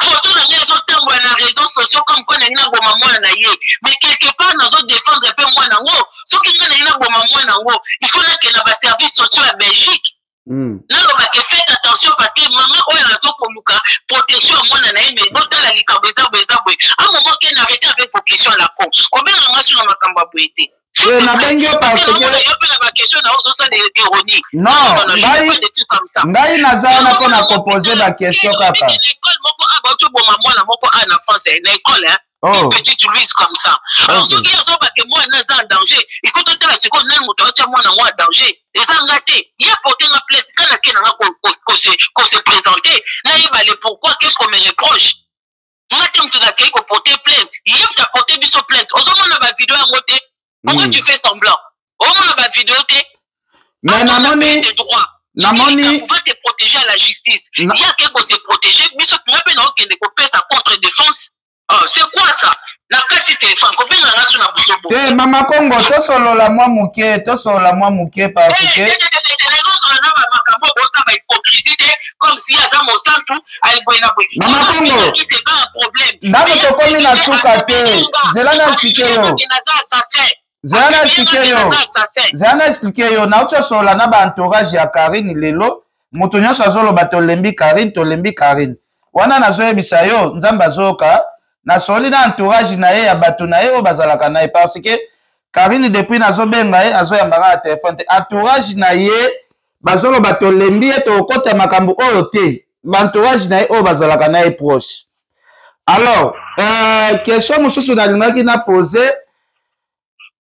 Photo na ngai ezotambola na réseaux sociaux comme quoi nalingi naboma mwana na ye. Mais quelque part, nazodéfendre mpe mwana yango. Soki ngai nalingi naboma mwana yango, il faut nakende na baservice sociaux ya Belgique, nalobake: "Faites attention, parce que mama oyo azokoluka protection ya mwana na ye." Mais botala likambo eza boye, eza boye. A moment, Ken, arrêtez avec vos questions à la con. Kobenga nga so na makambo ya boye te. Nabengi yo parce que yo mpe na baquestion na ozosala ironie. Non, ngai naza wana mpo na kopose baquestion kaka. École moko a bauti oboma mwana moko a na France, na école, hein? Oh. Une petite Louise comme ça. Alors, soki azobake mwana aza en danger, il faut totala sikoyo nani moto aotya mwana ngo en danger. Eza nga te. Ye porte nga plainte, nga nake nanga kose présenter, nayeba le pourquoi, qu'est-ce qu'on me reproche. Nga te moto nakei koporte plainte, ye moto aporte biso plainte. Ozomona bavideo yango te? Pourquoi tu fais semblant? Omona bavideo te? Mais namoni droit namoni va te protéger à la justice. Ye ake kose protéger, biso nga mpe naokende kopesa contre défense. Oh, c'est quoi ça? Na kati telefone, kobenga nga so na busobo. Te, Mama Kongo, tosolola mwa moke, tosolola mwa moke, parce que Nazosola na makambo bosala bahypocrisie te, comme si aza mosantu, boye na boye. Mama Kongo, c'est pas un problème. Ndako tokomi na suka te. Zela na explike yo, naza assassin. Zela na explike yo, zela na explike yo. Nauti osolola na baentourage ya Karine lelo. Moto nyonso azoloba: "Tolembi Karine, tolembi Karine." Wana nazoyebisa yo, Nzambe azoyoka. Nasoli na entourage na ye, ya bato na ye oyo bazalaka na ye, parce que Karine, depuis nazobenga ye, azoyambaka na telefone te. Entourage na ye bazoloba: "Tolembi ye, tokokɔta makambo oyo te." Baentourage na ye oyo bazalaka na ye proche. Alors, question mosusu nalingaki na pose,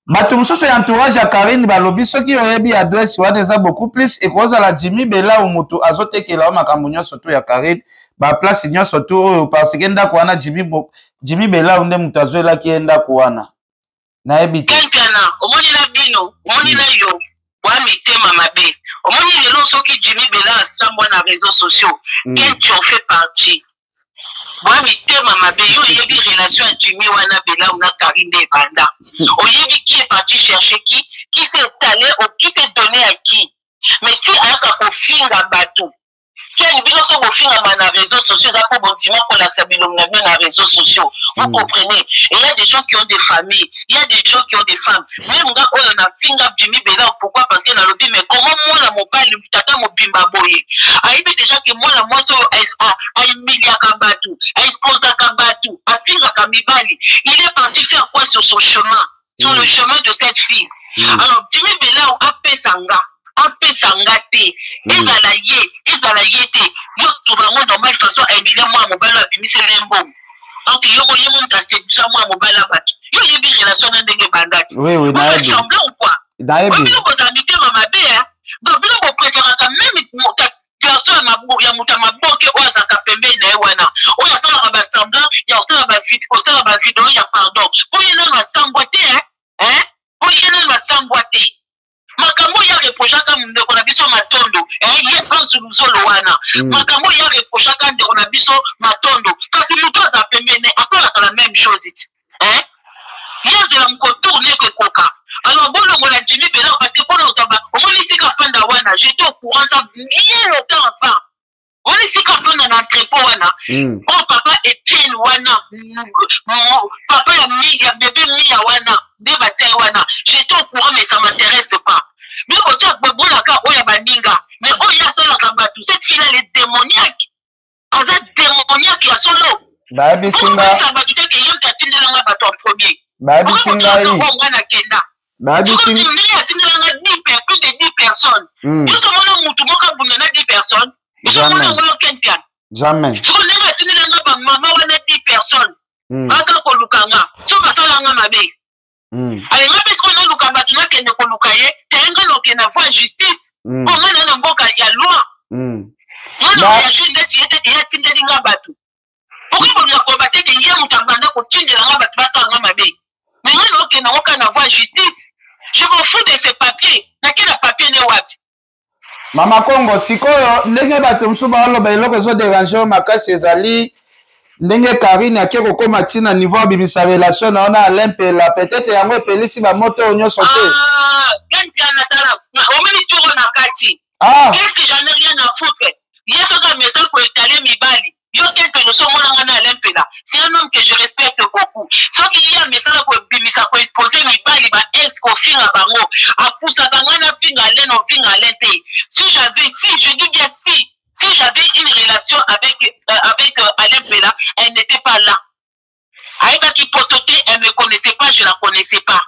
bato mosusu ya entourage ya Karine balobi soki oyebi adresse wana, eza beaucoup plus ekozala Jimmy Belau moto azotekela yo makambo nyonso to ya Karine, baplace nyonso to oyo, parce que ndako wana, Jimmy Belau nde moto azwelaki ye ndako wana. Nayebi te. Kenkana, omoni na bino, omoni na yo bwa mitema mabe. Omoni lelo, soki Jimmy Bela asambwa na réseaux sociaux, Ken, tu en fais partie. Bwa mitema mabe. Yo oyebi relation ya Jimmy wana Belau na Karine nde ebanda. Oyebi qui est parti chercher qui s'est allé ou qui s'est donné à qui. Mais ti ayaka kofinga bato, Ken, bino so bofingama na réseaux sociaux, eza mpo bondima kolakisa bilongi na bino na réseaux sociaux, vous comprenez? Et il y a des gens qui ont des familles, il y a des gens qui ont des femmes. Même nga oyo nafinga Jimmy Bela, pourquoi? Parce que nalobi: mais comment mwana mobali, tata mobimba boye, ayebi déjà ke mwana mwasi oyo ahumiliaka bato, aexposaka bato, afingaka mibali, il est parti faire quoi sur son chemin, sur le chemin de cette fille? Alors Jimmy Bela apesa nga Apesa nga te. Ezala ye, ezala ye te. Yo trouve yango normal façon a humilia mwana mobali oyo abimiseli ye mbongo. Donc yo mo ye mo moto a seduisa mwana mobali ya bato. Yo oyebi relation na ndenge ebanda te. Oui, oui, nayebi. Semblant ou quoi? Nayebi. Bino bozala mitema mabe hein. Donc bino bo préféraka même garçon ya moto ya maboke oyo azalaka pembeni na ye wana oyo asalaka ba semblant ya kosala ba video ya pardon mpo ye nanu asambwa te hein mpo ye nanu asambwa te. Makambo oyo areprochaka ndeko na biso Matondo, eh, ye Ansu Luzolo wana. Makambo oyo areprochaka ndeko na biso Matondo, kasi moto aza pembeni asalaka la même chose ti. Eh? Ye azela mokotour ne ekoka. Alors bolongola Jimmy Belawu parce que pona ozwa ba omoni esika afanda wana, j'étais au courant ça bien longtemps avant. Omoni esika afanda na entrepôt wana. Oh papa Etienne wana, papa ya mi, ya bébé Mia wana, nde batia ye wana. J'étais au courant mais ça m'intéresse pas. Bino botia bobolaka oyo ya baninga, mais oyo ye asalaka bato, cette fille là elle est démoniaque. Aza démoniaque ya solo. Bayebisi nga. Okoyebisa bato te ke ye moto atindela nga bato en premier. Bayebisi ngai. Okoyebisa nga nakenda. Bayebisi. Ndenge atindela nga 10 plus de 10 personnes. Biso mona mutu moko abunda na 10 personnes. Biso mona ngo Ken Piana. Jamais. Siko ndenge atindela nga ba mama wana 10 personnes. Baka koluka nga. So basala nga mabe. Ale nga pe siko naluka bato nakende koluka ye, te nga nakende na voie justice. Po nga na na mboka ya loi. Nga na réagir ndeti ye te ke ye atindeli nga bato. Pourquoi bolinga koloba te ke ye moto abanda kotindela nga bato basala nga mabe? Mais nga nakokende yango kaka na voie justice. Je m'en fous de ce papier. Nake na papier ne wapi? Mama Kongo, sikoyo ndenge bato mosusu baoloba eloko ezo derange yo makasi ezali ndenge Carine ake kokoma ti na niveau abimisa relation na yo na Alain Mpela, peut-être yango epelisi ba moto oyo nyonso te. Ah, Ken Mpiana tala, omoni turo na kati. Ah. Qu'est-ce que j'en ai rien à foutre? Ye soki amesa ko étaler mibali. Yo Ken Mpiana oso omona nga na Alain Mpela. C'est un homme que je respecte beaucoup. Soki ye amesana ko bimisa ko exposer mibali ba ex ko finga bango, apusaka nga na finga Alain na ofinga Alain te. Si j'avais, si je dis bien si, si j'avais une relation avec Alain Mpela, elle n'était pas là. Ayebaki poto te, elle me connaissait pas, je la connaissais pas.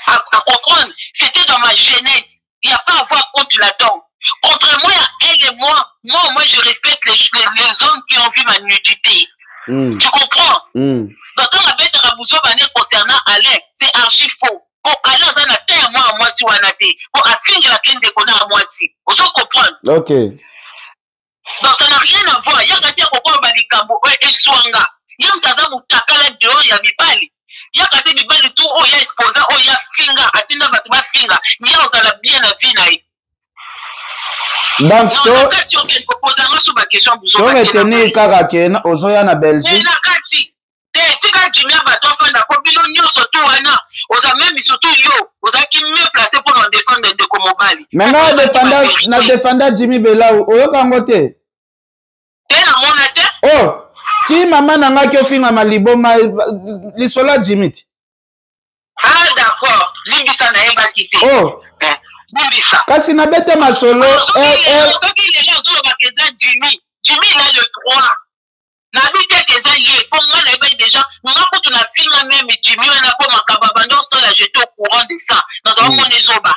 À comprendre, c'était dans ma jeunesse. Il n'y a pas à avoir honte là-dedans. Contrairement à elle et moi, moi au moins je respecte les hommes qui ont vu ma nudité. Tu comprends? Donc quand ma bête Rabouzo Bané concernant Alain, c'est archi faux. Bon, Alain aza na terre moi à moi si wana te. Bon, afinga kende kona à moi si. Ozo comprendre? Ok. Donc ça n'a rien à voir. Ya kasi ya kokoba ba likambo oyo eswanga. Ye moto aza mutakala dehors ya mibali. Ya kasi mibali tout oyo ya exposa oyo ya finga atinda bato ba finga. Ya ozala bien na vie na ye. Donc, Non, to na kati okende kopoza nga so ba question buzo to ba te na retenir ngai. kaka ke ozoya na Belgique. Te, na kati. Te, tika Jimmy bato afanda po bino nyonso tu wana oza même surtout yo ozalaki mieux placé pour en défendre ndeko mobali. Mais nga na défenda Jimmy Belau, oyoka yango te? Te, na mona te. Oh, ti mama na nga ki ofinga maliboma lisolo ya Jimmy ti. Ah d'accord, limbisa nayebaki te. Oh. Eh, limbisa. Kasi na bete masolo, Oh, eh, eh. soki lelo ozolobaka eza Jimmy, Jimmy il a le droit. Nabi te ke eza ye, po nga nayebaki déjà, nga kutu na finga meme Jimmy wana po makambo abanda osala, j'étais au courant de ça. Nazala mona ezoba.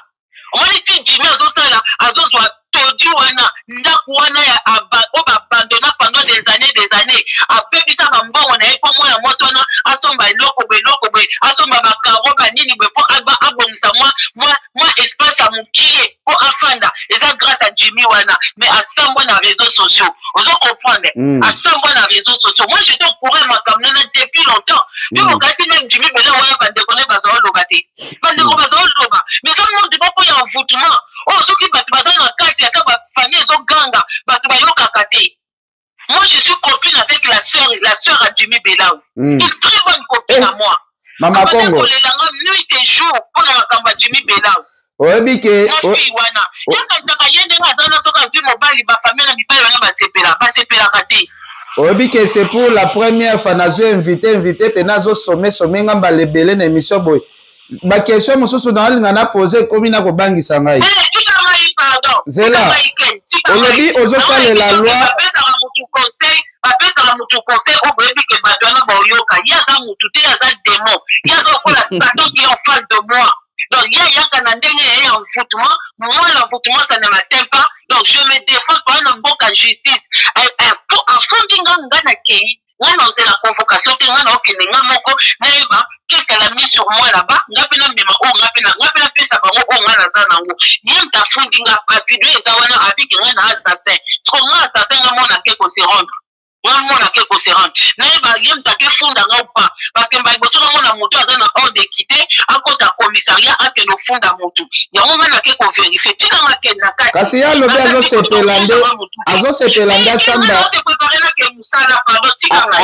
Omoni ti Jimmy azosala, azozwa todi wana, ndako wana ya oyo ba abandonna pendant des années, des années. Abebisa ba mbongo na ye po mwana mwasi wana asomba eloko boye, eloko boye, asomba ba carreaux, ba nini boye, po abongisa mwa espace ya mokie po afanda. Eza grâce à Jimmy wana, mais asambwa na réseaux sociaux. Ozo comprendre? Asambwa na réseaux sociaux. Moi, j'étais au courant ya makambo nana depuis longtemps. Yo bokasi même Jimmy Bella wana bandeko ne baza oloba te. Bandeko baza oloba. Mais ça monde moko ya envoûtement. Oh, soki bato baza na kati ata ba famille ezoganga, bato bayokaka te. Moi, je suis copine avec la sœur à Jimmy Belau. Une très bonne copine à moi. Mama Abanda Congo. kolela nga nuit et jour mpona makambo ya Jimmy Belau. Oyebi ke Na fille wana. o Ye akanisaka ye ndenge aza na soki azwi mobali, ba famille na mibali wana basepelaka te. Oyebi ke c'est pour la première fois nazo invité pe nazo sommer, sommer nga mbala ebele na émission boye. Ba question mosusu na olinga na poser ekomi na kobangisa ngai. Eh, tika ngai, pardon. Zela. Tika ngai, Ken, tika ngai. Olobi ozosalela Naoyebi loi. soki bapesaka mutu conseil, bapesaka mutu conseil oyo boyebi ke bato wana baoyoka. Ye aza mutu te, ye aza démon. Ye aza lokola Satan qui est en face de moi. Donc ye ayaka na ndenge ya ye ya envoutement, moi l'envoutement ça ne m'atteint pas. Donc je me défends toa na mboka justice afundi nga, nga nakei, nga nazela convocation te, nga naokende nga moko nayeba qu'est-ce qu'elle a mis sur moi là-bas. Nga mpe namema oyo nga mpe nga mpe napesa bango oyo nga naza nango. Ye moto afundi nga, bavideo eza wana, abiki nga na assassin. Siko nga assassin, nga mona ke ko se rendre, nga mona ke ko se rendre, nayeba ye moto akefunda nga ou pas, parce que mbala liboso namona moto aza na ordre d'équité akota commissariat akende ofunda motu. Yango nga nake kovérifier, tika nga kende na kati. Kasi ye alobi azosepela nde, azosepela nde asamba,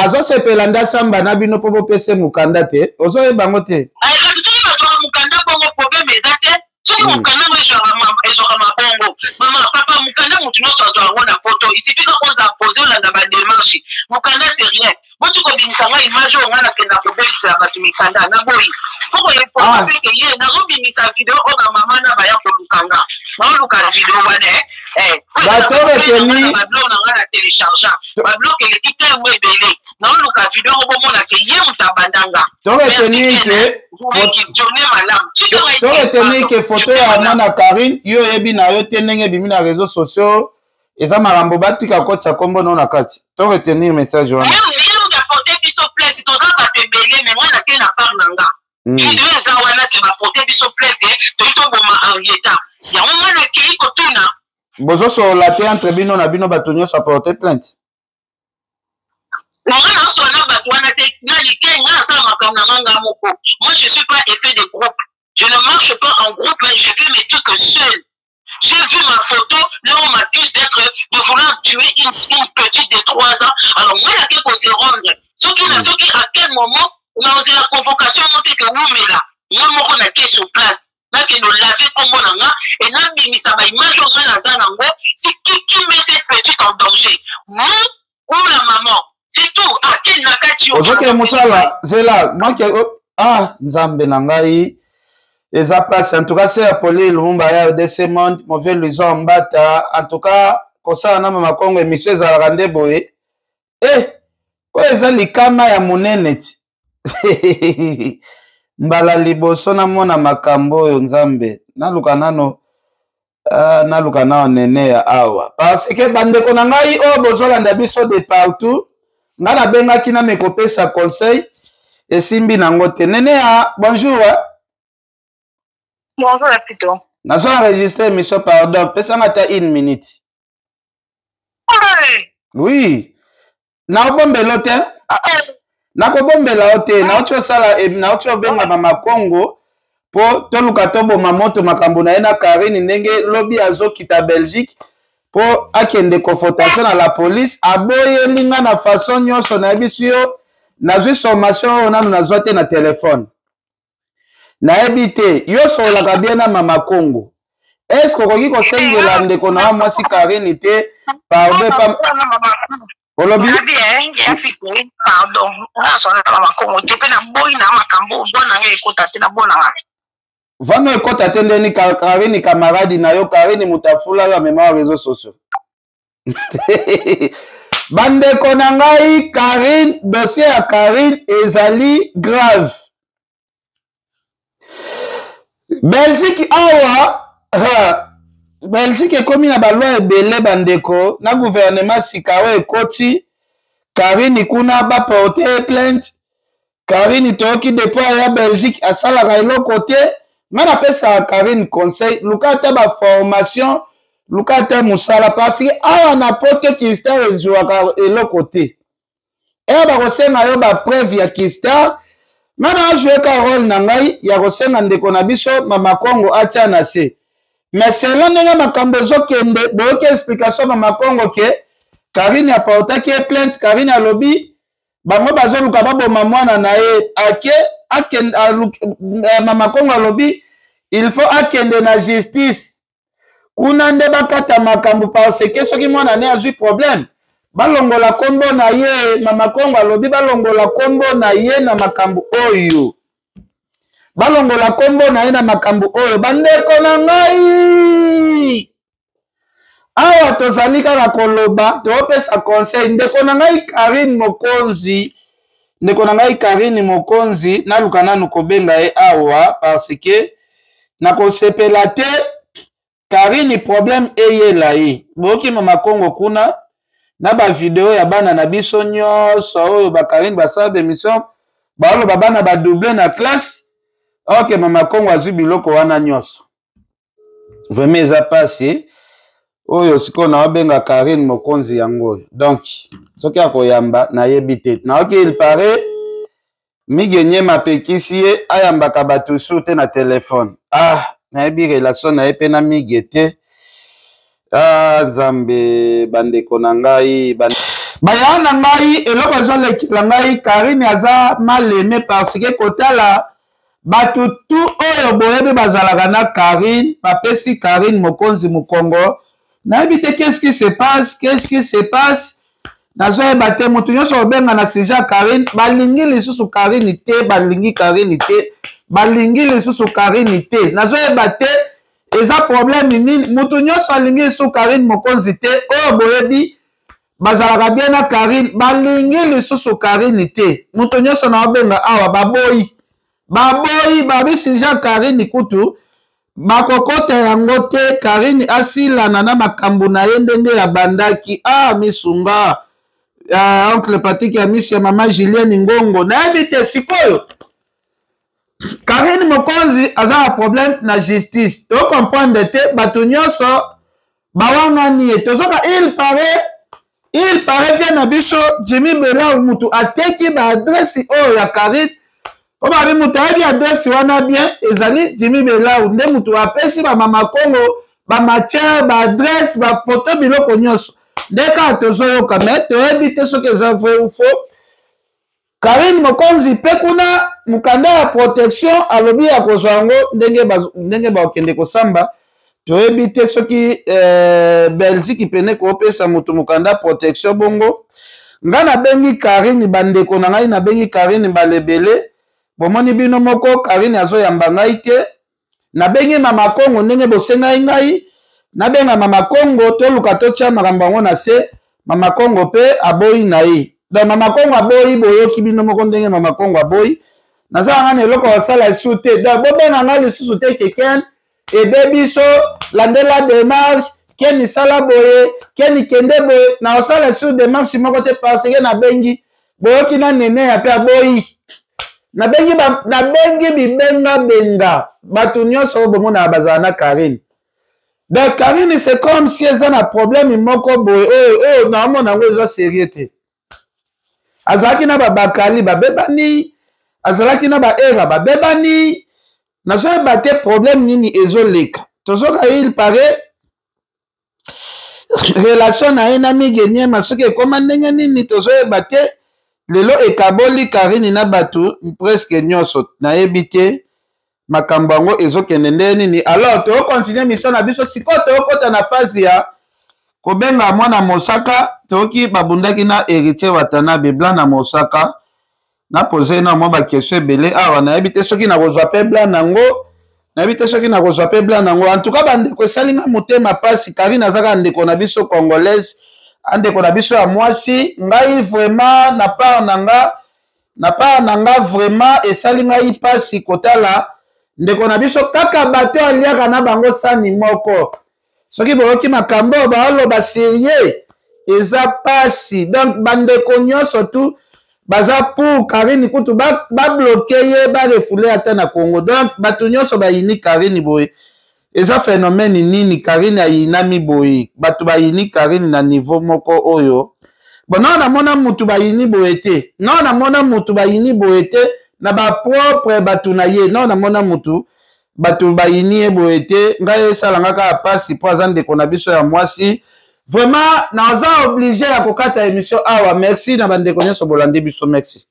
azosepela nde asamba na bino mpo bopesa mokanda te. Ozoyeba yango te? Kasi soki bazwaka mokanda bongo, problème eza te. Soki mokanda ngo ezwaka mabongo, mama, papa, mokanda motu nyonso azwa yango na poto. Il suffit kaka oza pose, olanda badémarche. Mokanda, c'est rien. Boti kobimisa nga image oyo nga nakenda kobebisela bato mikanda, naboyi mpo koyepoa peke ye. Nazobimisa video oyo bamama na baya koluka nga, naoluka video wana. Bato reteni bablog na nga na téléchargea, bablog eleki ntango ebele. Naoluka video yango, bomona ke ye moto abandanga. To retenir ke, to retenir ke photo ya mwana Karine, yo oyebi na yo te ndenge ebimi na réseaux sociaux. Eza makambo batika kotisa nkombo no na kati. To retenir message wana. Aporte biso plainte, toza bato ebele, mais nga nake na part na nga. Video eza wana ke baporte biso plainte, toyi toboma Henrietta. Yango nga nakei kotuna. Bozosolola te entre bino na bino, bato nyonso aporte plainte? Nga naosola na bato wana te. Nani ke nga nasala makambo na nga nga moko. Moi, je suis pas effet de groupe, je ne marche pas en groupe, je fais mes trucs seul. J'ai vu ma photo, là on m'accuse d'être, de vouloir tuer une petite de 3 ans. Alors moi, il y a qu'on se rendre. Ce qui, ce qui, à quel moment, on a osé la convocation, on que wumela. Moi, moko na sur place. Nakende olave kombo na nga e nabimisa baimage oyo nga naza nango. Si qui met cette petite en danger, nous ou la maman? C'est tout. Akende na kati. Ozokende mosala, zela manke. Ah, Nzambe na ngai, eza place. En tout cas, c'est Poli Lumumba ya RDC Monde, mauvais Luison Mbata. En tout cas, kosala na Mama Kongo émission ezalaka nde boye. Eh, oyo eza likama ya monene ti. Mbala liboso namona makambo oyo. Nzambe, naluka nano, naluka nano nene ya awa, parce que bandeko na ngai oyo bozolanda biso de partout, ngai nabengaki name kopesa conseil, esimbi nango te. Nene ya, bonjour, eh? Bonjour, plutôt. Nazo enregistre émission, pardon, pesanga ata une minute. Hey. Oui, nakobombela te, nakobombela yo te. Nauti osala, nauti obenga Mama Kongo mpo toluka toboma moto makambo na ye na Karine, ndenge lobi azokita Belgique mpo akende confrontation na la police. Aboyeli nga na façon nyonso. Nayebisi yo, nazwi sommation oyo nanu nazwa te na telefone. Nayebi te, yo sololaka bien na Mama Kongo, est-ce okoki kosengela ndeko na wa mwasi Karine te pardon epa olobi? Pardon, nga aswana na Mama Kongo te, mpe naboyi na makambo bwana nga ekota te, nabonanga. Vano ekota te ndeni? Karine camarade na yo, Karine moto afula yo, amema wa réseaux sociaux. Bandeko na ngai, Karine, dossier ya Karine ezali grave. Belgique awa, Belgique ekomi na baloi ebele, bandeko, na gouvernement sika oyo ekoti. Karine kuna baporte plainte. Karine, toyoki depuis aya Belgique asalaka eloko te. Ngai napesaka Karine conseil: luka ata baformation, luka ata mosala, parce que awa na poto kistar ezwaka eloko te. Eya bakosenga yo bapreuve ya kistar. Ngai na ajouer ka role na ngai ya kosenga ndeko na biso Mama Kongo atia na se, mais selon ndenge makambo ezokende, boyoki explication Mama Kongo ke Karine aportaki ye plainte. Karine alobi bango bazoluka baboma mwana na ye. Ake akende, Mama Kongo alobi il faut akende na justice, kuna nde bakata makambo, parce que soki mwana ne azwi problème, balongola nkombo na ye. Mama Kongo alobi balongola nkombo na ye na makambo oyo, balongola nkombo na ye na makambo oyo. Bandeko na ngai, awa tozali kaka koloba, topesa conseil. Ndeko na ngai Karine Mokonzi, ndeko na ngai Karine Mokonzi, naluka nanu kobenga ye awa parce que Nakosepela te Karine problème eyela ye. Boyoki mama Kongo kuna na ba video ya bana na biso nyonso oyo ba Karine basala ba émission baoloba bana ba double na classe. Ok, mama Kongo azwi biloko wana nyonso. Vraiment eza pasi. Oyo sikoyo naobenga Karine Mokonzi yango oyo. Donc soki akoyamba nayebi te. Nayoki il paraît Migue Niema apekisi ye ayambaka bato sur te na telefone. Ah, nayebi relation na ye mpe na Migue te. Ah, Nzambe, bandeko na ngai, baya na ngai, eloko ezolekela ngai, Karine aza mal aimé parce que kotala bato tu oyo boyebi bazalaka na Karine, bapesi Karine mokonzi mokongo. Nayebi te qu'est-ce qui se passe, qu'est-ce qui se passe. Nazoyeba te, moto nyonso obenga na sujet ya Karine, balingi lisusu Karine te, balingi Karine te, balingi lisusu Karine te. Nazoyeba te eza problème nini, moto nyonso alingi lisusu Karine mokonzi te. Oyo boyebi bazalaka bien na Karine, balingi lisusu Karine te. Moto nyonso na obenga awa baboyi, baboyi babi sujet ya Karine kutu bakokota yango te. Karine asilana na makambo na ye ndenge abandaki. Ah, misunga ah, oncle Patrick ya misi ya mama Julienne Ngongo, nayebi te sikoyo. Karine Mokonzi aza na problème na justice, to comprendre te, bato nyonso bawangani ye. Tozoka il paraît, il paraît vie na biso Jimmy Belau mutu ateki ba adresse oyo ya Karine, po babi mutu ayebi adresse wana bien ezali Jimmy Belau nde mutu apesi ba mama Kongo ba matière, ba adresse, ba photo, biloko nyonso nde kaka tozoyoka, mais toyebi te soki eza vrai ou faux. Karine Mokonzi mpe kuna mokanda ya protection alobi ya kozwa yango ndenge ndenge bakokende kosamba, toyebi te soki Belgique pene kopesa moto mokanda protection. Bongo nga nabengi Karine, bandeko na ngai, nabengi Karine balebele, bomoni bino moko Karine azoyamba ngai te. Nabengi Mama Kongo ndenge bosengai ngai nabenga Mama Kongo, toluka totia makambo yango na se. Mama Kongo mpe aboyi na ye. Donc Mama Kongo aboyi, boyoki bino moko ndenge Mama Kongo aboyi. Naza nga na eloko ya kosala lisusu te, donc bobenga ngai lisusu te keken ede biso, landela démarche ken sala boye, ken kende boye. Na kosala lisusu démarche moko te parce que nabengi, boyoki na nene ya mpe aboyi. Nabengi nabengi bibenga benga bato nyonso oyo bomonaka bazala na Karine. Donc Karine c'est comme si eza na problème moko boye oyo oyo naomona yango eza sérieux te. Azalaki na babakali babebani, azalaki na baera babebani, nazoyeba te problème nini ezoleka. Tozoka il paraît relation na ye na Migue Niema soki ekoma ndenge nini tozoyeba te. Lelo ekaboli Karine na bato presque nyonso, nayebi te makambo yango ezokende ndenge nini. Alors tokokontinue mission na biso sikoyo, tokokota na phase ya kobenga mwana Mosaka. Toyoki babundaki na Héritier Watanabe blanc na Mosaka, napose na mwa baquestion ebele awa, nayebi te soki nakozwa mpe blanc nango, nayebi te soki nakozwa mpe blanc nango. En tout cas bandeko, esali nga motema mpasi. Karine aza kaka ndeko na biso congolaise, andeko na biso ya mwasi. Ngai vraiment na part na nga, na part na nga vraiment esali ngai mpasi kotala ndeko na biso kaka bato aliaka na bango sani moko. Soki boyoki makambo oyo baoloba serie, eza pasi. Donc bandeko nyonso tu baza pour Karine, kutu babloke ye, barefule ata na Congo. Donc bato nyonso bayini Karine boye, eza phénomène nini? Karine ayinami boye, bato bayini Karine na niveau moko oyo bon, nao namona mutu bayini boye te, nao namona mutu bayini boye te na bapropre bato na ye, nao namona mutu bato bayini ye boye te. Ngai esala nga kaka pasi mpo aza ndeko na biso ya mwasi. Vraiment naza oblige ya kokata émission awa. Merci na bandeko nyonso bolandi biso, merci.